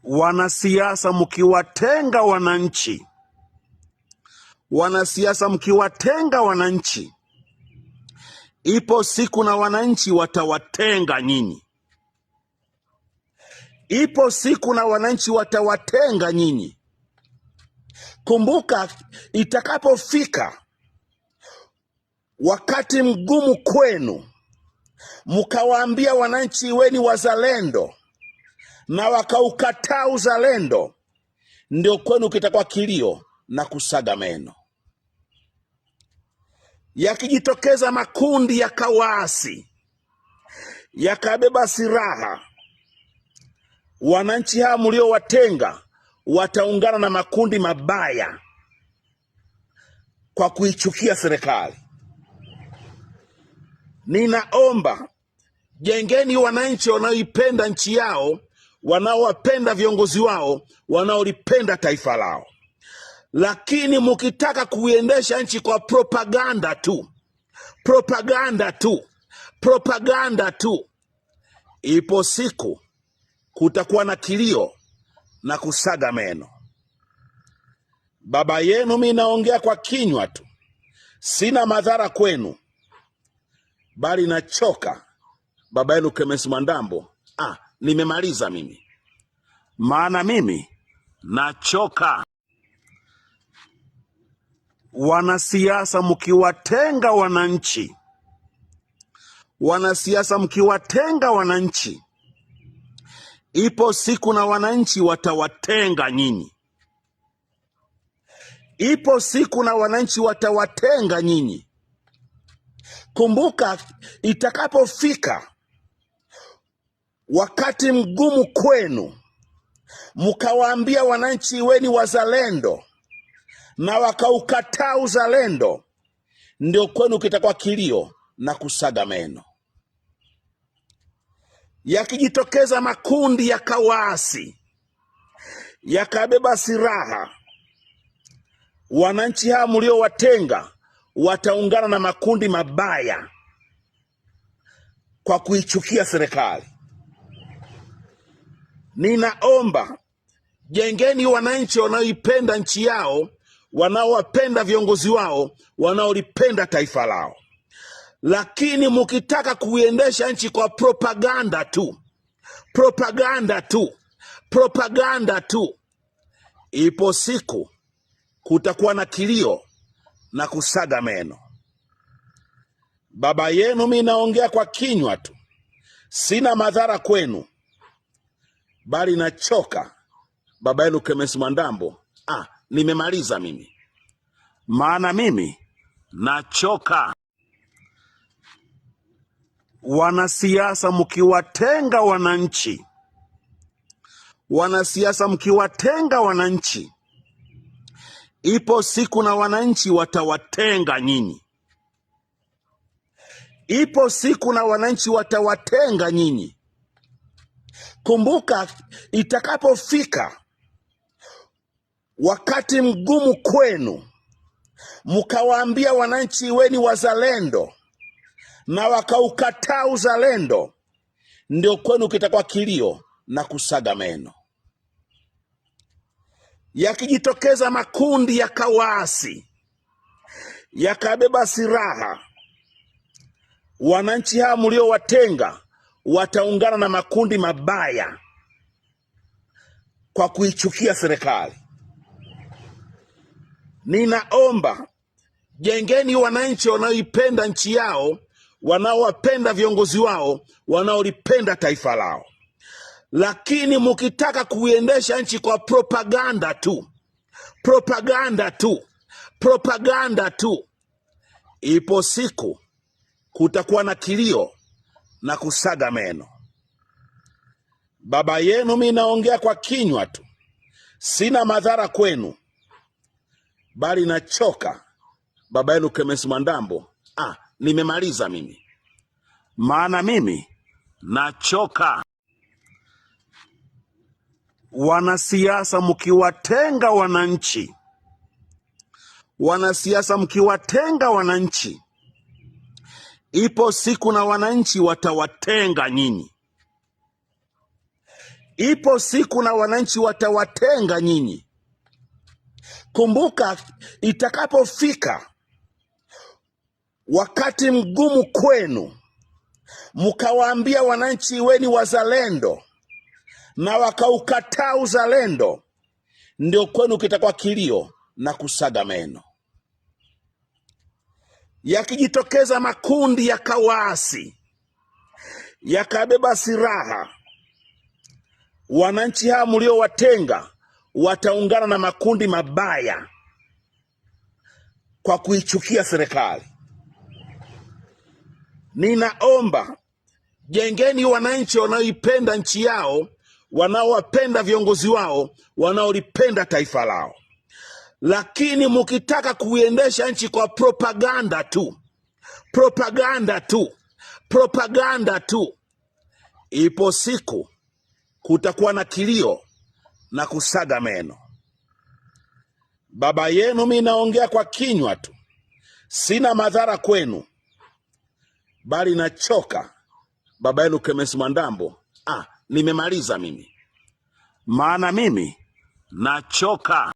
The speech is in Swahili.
Wanasiasa mkiwatenga wananchi, wanasiasa mkiwatenga wananchi, ipo siku na wananchi watawatenga nyinyi. Ipo siku na wananchi watawatenga nyinyi. Kumbuka, itakapofika wakati mgumu kwenu, mkawaambia wananchi weni wazalendo na wakaukataa uzalendo, ndio kwenu kitakuwa kilio na kusaga meno. Yakijitokeza makundi yakawaasi yakabeba silaha, wananchi hawa mliowatenga wataungana na makundi mabaya kwa kuichukia serikali. Ninaomba jengeni wananchi wanaoipenda nchi yao, wanaowapenda viongozi wao, wanaolipenda taifa lao. Lakini mukitaka kuiendesha nchi kwa propaganda tu, propaganda tu, propaganda tu, ipo siku kutakuwa na kilio na kusaga meno. Baba yenu mi naongea kwa kinywa tu, sina madhara kwenu, bali nachoka. Baba yenu Clemence Mwandambo, nimemaliza mimi, maana mimi nachoka. Wanasiasa mkiwatenga wananchi, wanasiasa mkiwatenga wananchi, ipo siku na wananchi watawatenga nyinyi. Ipo siku na wananchi watawatenga nyinyi. Kumbuka, itakapofika wakati mgumu kwenu, mkawaambia wananchi weni wazalendo na wakaukataa uzalendo, ndio kwenu kitakuwa kilio na kusaga meno. Yakijitokeza makundi yakawaasi yakabeba silaha, wananchi hawa mliowatenga wataungana na makundi mabaya kwa kuichukia serikali. Ninaomba jengeni wananchi wanaoipenda nchi yao, wanaowapenda viongozi wao, wanaolipenda taifa lao. Lakini mukitaka kuiendesha nchi kwa propaganda tu, propaganda tu, propaganda tu, ipo siku kutakuwa na kilio na kusaga meno. Baba yenu mi naongea kwa kinywa tu, sina madhara kwenu, bali nachoka. Baba yenu Clemence Mwandambo, nimemaliza mimi, maana mimi nachoka. Wanasiasa mkiwatenga wananchi, wanasiasa mkiwatenga wananchi, ipo siku na wananchi watawatenga nyinyi. Ipo siku na wananchi watawatenga nyinyi. Kumbuka, itakapofika wakati mgumu kwenu, mkawaambia wananchi weni wazalendo na wakaukataa uzalendo, ndio kwenu kitakuwa kilio na kusaga meno. Yakijitokeza makundi yakawaasi yakabeba silaha, wananchi hawa mliowatenga wataungana na makundi mabaya kwa kuichukia serikali. Ninaomba jengeni wananchi wanaoipenda nchi yao, wanaowapenda viongozi wao, wanaolipenda taifa lao. Lakini mukitaka kuiendesha nchi kwa propaganda tu, propaganda tu, propaganda tu, ipo siku kutakuwa na kilio na kusaga meno. Baba yenu mi naongea kwa kinywa tu, sina madhara kwenu, bali nachoka. Baba yenu Clemence Mwandambo, nimemaliza mimi, maana mimi nachoka. Wanasiasa mkiwatenga wananchi, wanasiasa mkiwatenga wananchi, ipo siku na wananchi watawatenga nyinyi. Ipo siku na wananchi watawatenga nyinyi. Kumbuka, itakapofika wakati mgumu kwenu, mkawaambia wananchi weni wazalendo na wakaukataa uzalendo, ndio kwenu kitakuwa kilio na kusaga meno. Yakijitokeza makundi yakawaasi yakabeba silaha, wananchi hawa mliowatenga wataungana na makundi mabaya kwa kuichukia serikali. Ninaomba jengeni wananchi wanaoipenda nchi yao, wanaowapenda viongozi wao, wanaolipenda taifa lao. Lakini mukitaka kuiendesha nchi kwa propaganda tu, propaganda tu, propaganda tu, ipo siku kutakuwa na kilio na kusaga meno. Baba yenu mi naongea kwa kinywa tu, sina madhara kwenu, bali nachoka. Baba yenu Clemence Mwandambo, nimemaliza mimi, maana mimi nachoka.